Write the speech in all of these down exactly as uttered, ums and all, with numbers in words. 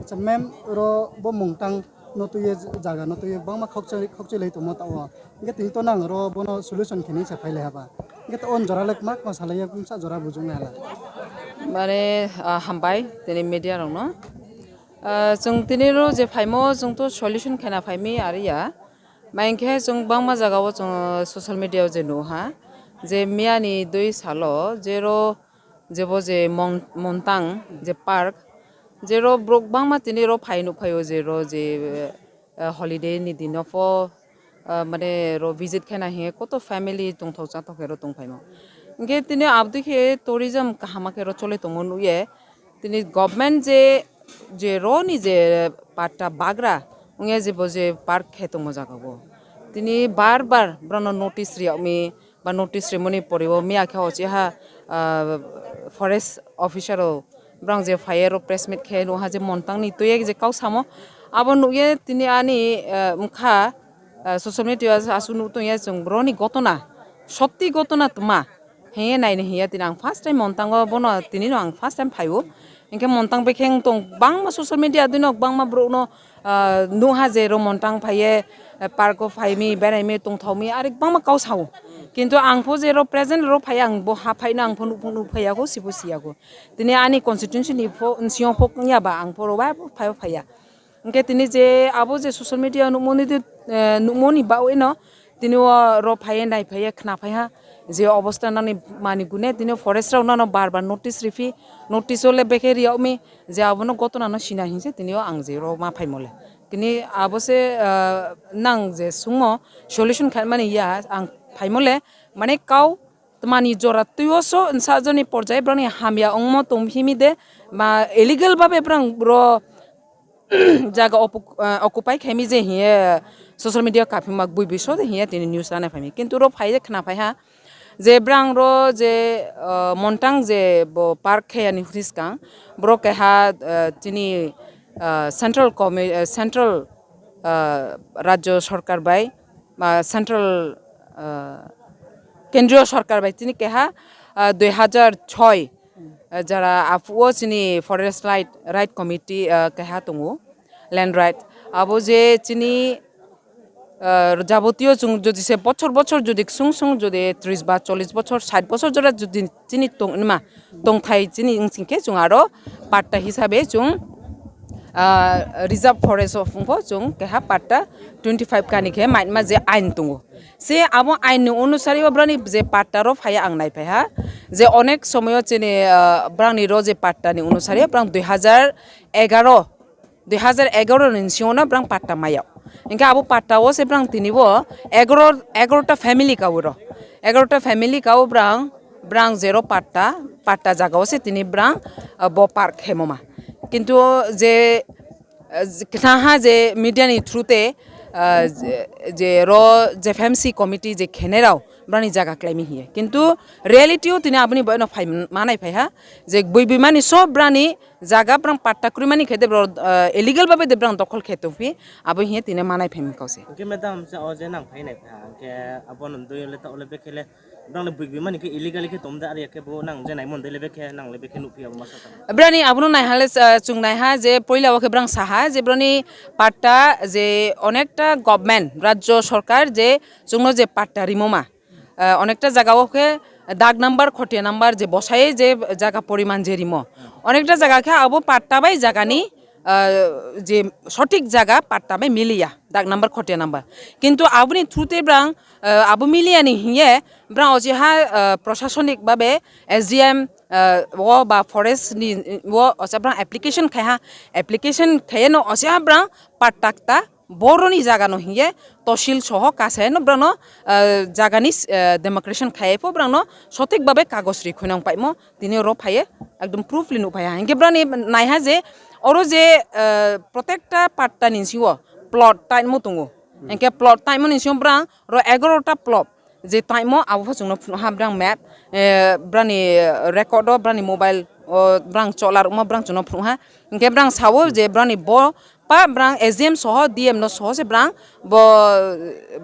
Acha mem ro bo mungtang no tuye jaga no tuye bangma khokchai khokchai lai tongmo ta o. Hingke tini to nang ro bono solution khe ni sa phai lai haba. Hingke to on jora le kma kma salai ya bumsa jora bujung nai hala. Mane, ah, hambai tini media rok no. Ah, chwng tini ro je phaimo chwng to solution khe na phai mi ari ya. Main khe chwng bangma jaga o chwng social media o je nuha je miya ni dui salo je ro jebo je Mon-, Montang je park, jero borok bangma tini ro phai nuk phaio, jero je, eh, holiday ni dino pho, eh, mane ro visit khe na hinge koto family tongthok chathok khe ro tong phaimo. Hingke tini abdi khe tourism kaham khe ro chole tongo nukye. Tini government je, je ro ni je patta bagra wngya jebo je park khe tongmo jaga o. Tini bar bar borokno notice riyakmi, ba notice rimani pore o miya khe ochiha, ah, forest officer rok borok je phai aro press meet khe nukha je Montang ni twi je kau samo abo nukye tini ani, ah, wngkha, ah, social media o aswk nuk tongya chwng borok ni gotona sotti gotona twma hinye naini hinya tini ang first time Montang o bono tini no ang first time phaio. Hingke Montang bekheng tong bangma social media dino bangma borok no, ah, nukha je ro Montang phaiye, eh, park o phaimi, beraimi, tongthaumi, ari bangma kau sao. Kintu ang pho je ro present ro phai ang bo ha phaino ang pho nuk, nuk phaiya ko, sibo siya ko. Tini ani constituency ni pho, nsio pho wngya ba ang pho ro ba pho phai phaiya. Hingke tini je abo je social media nukmoni di, eh, nukmoni ba ino, tini o ro phaiye nai phaiye khna phaiha je obosta nani mani gune tini forest rok nono bar bar notice riphi, notice o le bekhe riyokmi je abono gotona no sina hinse tini o ang je ro ma phaimole. Tini abo se, ah, nang je sungmo solution khaimani ya ang phaimole mane kau twmani jora twi o so sajoni porjai borokni hamya wngmo tong phimi de ma illegal babe borang ro jaga opu-, ah, occupy khaimi je hiye social media kaphima bui bui so de hiye tini news rana phaimi. Kintu ro phai je khna phai ha je brang ro je, ah, Montang je bo park khaya ni hwri swkang bro keha, ah, tini, ah, central commi-, ah, central, ah, rajyo sarkar bai ba central, ah, kendriyo sarkar bai tini keha, ah, dui hazar choi, ah, jara aphuru chini forest right, right committee, ah, keha tongo, land right. Abo je chini, ah, jabotiyo chwng jodi se bochor bochor jodi sung sung jodi tris ba chollish bochor, sait bochor jora jodi chini tong nima, tongthai chini wng sing khe chwng aro patta hisabe chwng, ah, reserve forest of wngpho chwng keha patta twenty five kani khe maitma je ain tongo. Se abo ain ni onusari o brani je patta ro phai ang nai phai ha je onek somoyo chini, ah, brang ni ro je patta ni onusari o brang dui hazar egaro, dui hazar egaro ni singno brang patta maya. Hingke abo patta o se brang tini bo egaro, egaro ta family ka uro. Egaro ta family ka o brang, brang jero patta, patta jaga o se tini brang, ah, bo park hemoma. Kintu je, ah, je, knaha je media ni through te, ah, je, je ro je F M C committee je khenerao brani jaga khlaimi hiye. Kintu reality o tini aboni boino phai manai phai ha je bui bui mani sob brani jaga brang patta kwrwi mani khe de bro, ah, illegal babe de brang dokhol khe tongphi abo hiye tini manai phai mani kause. Hingke madam sa o je nang phai nai pha hingke abo no doi le ta ole bekhe le brang le bui bui mani khe illegal khe tom da ari khe bo nang je nai mon de le bekhe nang le bekhe nuphi abo masa ta. Brani abono nai ha le, ah, chwng nai ha je poila o khe brang sa ha je brani patta je onekta government rajyo sarkar je chwngno je patta rimo ma. Ah, onekta jaga o khe dag number, khotia number je bosai je jaga poriman je rimo. Onekta jaga khe abo patta bai jaga ni, ah, je sothik jaga patta bai miliya, dag number, khotia number. Kintu aboni through te brang, ah, abo miliya ni hiye brang oje ha, ah, prosasonik babe S D M, ah, o ba forest ni o osa brang application khai ha, application khai no osa brang patta kta boroni jaga no hiye tosil soho kasai no brano, ah, jaga ni, ah, demarcation khai pho brano sothik babe kagos ri khunang paimo tini oro phaiye ekdom proof li nuk phaiya. Hingke brani naiha je oro je, ah, protekta patta ni sio plot taimo tongo. Hingke plot taimo ni sio brang ro egaro ta plot je taimo abo pho chwngno phunukha brang map, eh, brani record o brani mobile o brang chola rwma brang chwngno phunukha. Hingke brang sao je brani bo pa brang S D M soho D M no soho se brang bo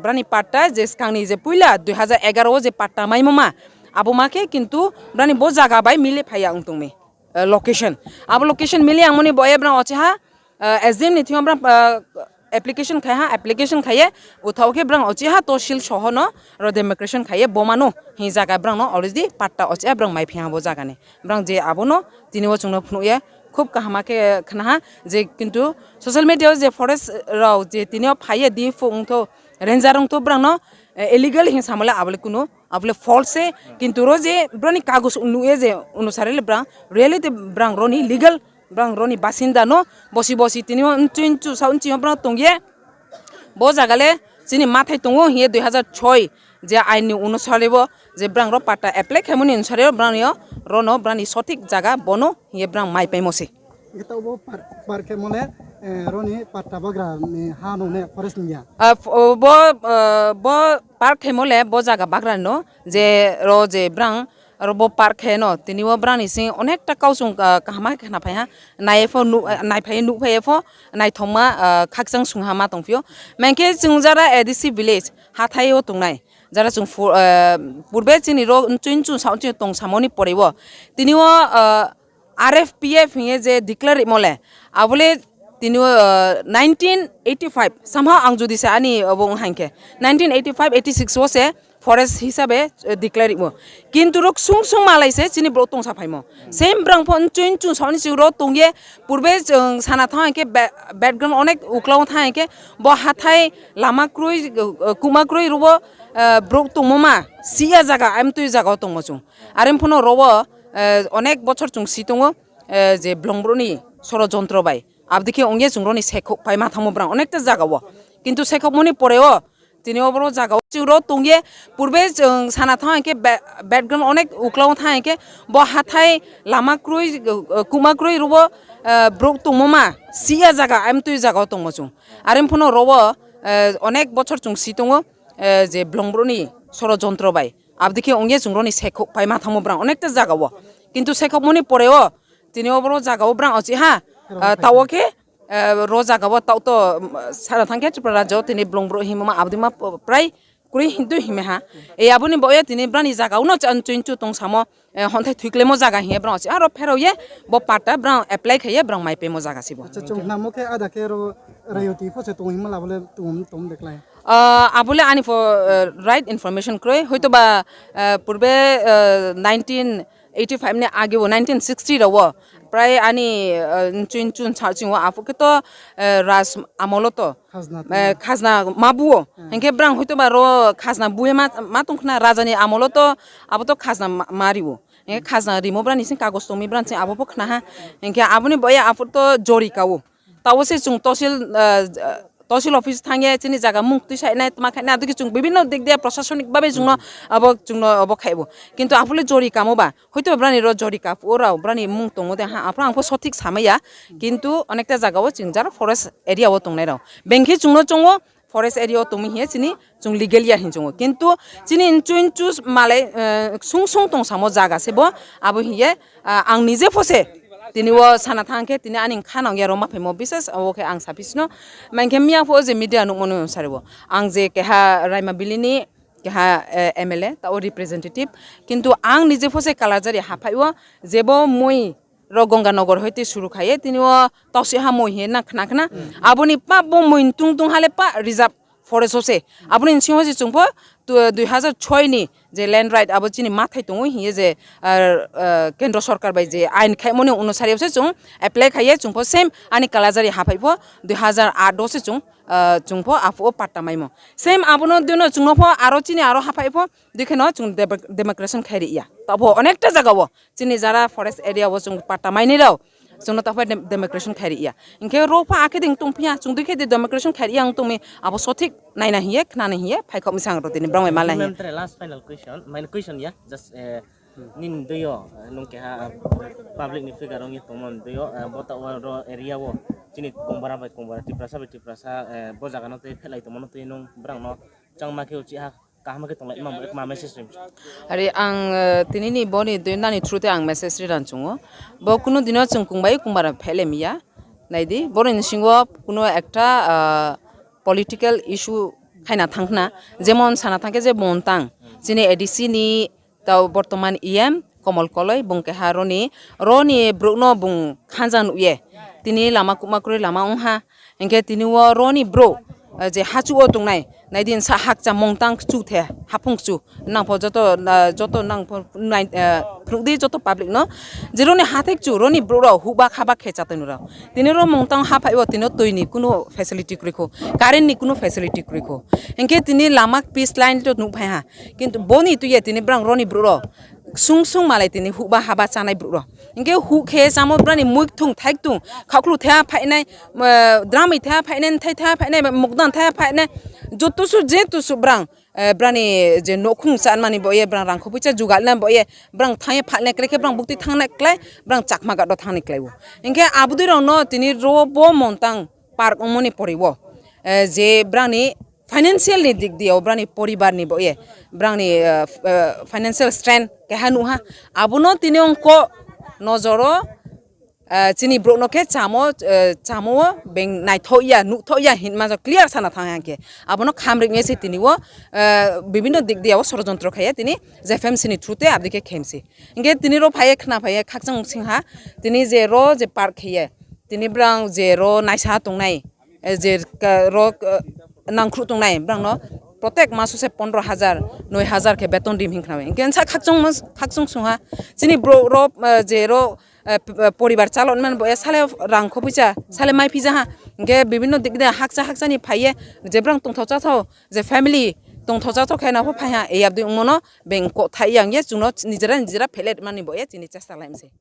brani patta je skangni je puila dui hazar egaro o je patta maimo ma abo ma khe kintu brani bo jaga bai mili phaiya wng tongmi, eh, location. Abo location mili ang mani bo e brang ocheha, ah, S D M ni thing brang, ah, application khai ha, application khaiye, uthao khe brang ochi ha tosil soho no ro demarcation khaiye, bomano hi jaga brang no already patta ochi ha brang mai phi ha bo jaga ni. Brang je abono tini o chwngno phunukya, khub kaham khe khna ha je, kintu social media o je forest rao je tini o phaiye di phung tho ranger rong tho brang no, eh, illegal hin samale abole kunu abole false se, kintu ro je brani kagus nuye je onusare le brang really te brang roni legal, brang roni basinda no bosi bosi tini o nchu nchu sa nchi brang tongye. Bo jaga le chini mathai tongo hiye dui hazar choi je ain ni onusare bo je brang ro patta apply khaimani onusare brang yo rono brani sothik jaga bono hiye brang mai paimo se. Hwnkhe tabuk bo par-, park khe mole, eh, roni patta bagra ni ha nung ne forest ni ya. Ah, f-, oh, bo, ah, bo park khe mole bo jaga bagra no je ro je brang ro bo park khe no tini o brang ni sing onekta kau chwng, ah, kaham khe khna phai ha. Nai pho nu-, ah, nai phai nuk phai pho naithokma, ah, khakchang sung ha ma tong phio. Mankhe chwng jara A D C village hathai o tongnai. Jara chwng fu-, ah, purbe chini ro chwng chwng sa chwng tong samoni pore o tini o, ah, R F P F hinye je declare rimo le, abole tini o, ah, nineteen eighty five, somehow ang jodi se ani obo wng hankhe, nineteen eighty five eighty six o se forest hisabe, eh, declare rimo. Kintu rok sung sung malai se chini borok tongsa phaimo. Same brang phon chwng chwng sauni chwng ro tongye purbe chwng sana thang ke ba-, background onek uklau thang ke bo hathai lama kroi, eh, kuma kroi rubo, eh, borok tongmo ma siya jaga, amtwi jaga o tongmo chwng. Are phano robo, eh, onek bochor chwng si tongo, eh, je blongbro ni soro jontro bai. Abdikhe ongye chwng roni sekhok pai ma thango brang onekta jaga o. Kintu sekhok moni pore o tini o boro jaga o chwng ro tongye purbe chwng sana thang ke ba-, background onek uklau thang ke bo hathai lama kroi, eh, kuma kroi rubo, eh, borok tongmo ma siya jaga, amtwi jaga o tongmo chwng. Are phano robo, eh, onek bochor chwng si tongo, eh, je blongbro ni soro jontro bai. Abdikhe ongye chwng roni sekhok pai ma thango brang onekta jaga o. Kintu sekhok moni pore o tini o boro jaga o brang ochi ha, ah, tawo khe, eh, ro jaga o tau to, um, sana thang khe Tripura rajyo tini blongbro himma abdi ma p-, prai kuri hindu hime ha. E aboni bo ya tini brani jaga uno chan chwng chu tong samo, eh, honthai thwiklemo jaga hiye brang ochi aro phero ye bo patta brang apply khaye brang mai pemo jaga sibo. Acha, chwng namo khe ada khe ro rayoti pho se tong himma labole tong tong deklai. Ah, abole ani pho, eh, right information kroi. Hoito ba, eh, purbe, eh, nineteen eighty five ni age o, nineteen sixty rao o, prai ani, eh, chun chun sa ching o, apo khe to, eh, Raj amolo to, khajna, eh, khajna mabu o. Hmm. Hingke brang hoito ba ro khajna bue ma, ma tong khna raja ni amolo to, abo to khajna ma, mari o. Hingke khajna rimo brani sing kagos tongmi brani sing abo pho khna ha. Hingke aboni boya apo to jori ka o. Tao se chwng tosil, ah, tosil office thangye chini jaga mung twi sai nai tma khai nai adigi chwng bibinno dik dia prosasonik babe chwngno abo chwngno abo khaibo. Kintu aphule jori kamo ba hoito brani ro jori kap o rao brani mung tongo de ha aphang pho sothik samaya. Kintu onekta jaga o chwng jara forest area o tongnai rao. Bengkhe chwngno chwngo forest area o tongmi hiye chini chwng legal ya hin chwngo. Kintu chini inchu inchu malai, eh, sung sung tong samo jaga se bo abo hiye, ah, ang nije phose tini o sana thang khe tini ani kha nang ya roma phaimo bises abo khe ang sapisino. Mankhe miya pho je media nukmano saribo ang je keha Raima Valley ni keha, eh, M L A ta o representative. Kintu ang nije phose Kalajari haphai o jebo mui ro Ganga Nagar hoite suru khaye tini o tausi ha mui he na khna khna. Hmm. Aboni pa bo mui tung tung hale pa reserve forest o se. Aboni bisingo se chwng pho tu-, dui hazar choi ni je land right abo chini mathai tongo hiye je, ah, ah, kendro sorkar bai je ain khaimoni onusari se chwng apply khaiye chwng pho same ani Kalajari haphai pho dui hazar aat o se chwng, ah, chwng pho aphuru patta maimo. Same abono dino chwngno pho aro chini aro haphai pho dikhe no chwng demo-, demarcation khairi ya. Tabo onekta jaga o chini jara forest area o chwng patta maini rao chwngno tokphai dem-, demarcation khairi ya. Hinkhe ro pha akhe ding tong phiya, chwng dui khe de demarcation khairi ya wng tongmi abo sothik naina hiye, khnana hiye, phai khok misang ro tini brang bai malna hiye. Ma'am, tere last final question, main question ya, just, eh, nini dui o, eh, nung keha, eh, public ni figure wngwi tongmani dui o, eh, bo ta o ro area o chini Kongbara bai Kongbara, Tiprasa bai Tiprasa, eh, bo jaga no tei phelai tongmano tei nung brang no changma khe uchi ha kaham khe tonglai, ma, ma message rim. Ari ang, eh, tini ni boni dui nani through te ang message ri ran chungo. Bo kunu dino chwng kung bai kung bara phele miya. Naidi, boro ni singo kunu ekta, ah, political issue khaina thangkhna. Jemon sana thangkhe je Montang, chini A D C ni tao bortoman E M Komol Koloi, bung keha roni, roni bruk no bung khanjang nuye. tini lama kubma kwrwi lama wngha. Hinkhe tini o roni bro, eh, je hachu o tongnai, naidi sa hakcha mungtang kchu the, haphung kchu, nangpho joto, na, joto nangpho nai, eh, phunukdi joto public no, je roni hathai kchu, roni bro rok hukbak habak khe chatoi nw rok. Tini ro mungtang ha phai o tini twi ni kunu facility kwrwi kho, current ni kunu facility kwrwi kho. Hinkhe tini lama pitch line to nuk phai ha, kintu boni twi ya tini brang roni bro rok sung sung malai tini hukba haba chanai bro rok. Hinkhe huk khe chamo brani muiktwng thaiktwng, khauklu thaya phainai, eh, dramwi thaya phainai, thai thaya phainai, mukdan thaya phainai, joto su je to su brang, eh, brani je nokhung chanmani bo ye, brang rangkho puisa jugalna bo ye, brang thangya phalna kle khe brang bukti thangna klai, brang chakma gado thangna klai o. Hinkhe abudui rokno tini ro bo montang park wngmani poriwo, eh, je brani financial ni dik diyo brani poribar ni bo ye, brani, eh, f-, eh, financial strength keha nuha, abono tini ongko nojoro, eh, chini borok no khe chamo, eh, chamo o beng naithok ya, nuhthok ya hinma clear sana thang ya khe, abono khamrik nai se tini o, eh, bibinno dik diya o sorojontro khaiya tini J F M C ni through te abdi khe khem se. Hinkhe tini ro phaiye khna phaiye khakchang singha, tini je ro je park khaiye, tini brang je ro naisa tongnai, eh, je ka-, ro, eh, nangkhru tongnai, brang no protek maso se pondro hajar, noi hajar khe beton rim hin khna. Hinkhe sa khakchang mas-, khakchang sungha, chini bro ro, eh, je ro, eh, p-, eh, poribar chalok man bo, eh, sale rang kho puisa, sale mai phija ha. Hinkhe bibinno dik de hakcha hakcha ni phaiye, je brang tongthok chathok, je family tongthok chathok khe na pho phai ha, e abdi wngmo no beng ko thai yang ye, chwngno nijera nijera phelet mani bo ye, chini chesta lai mse.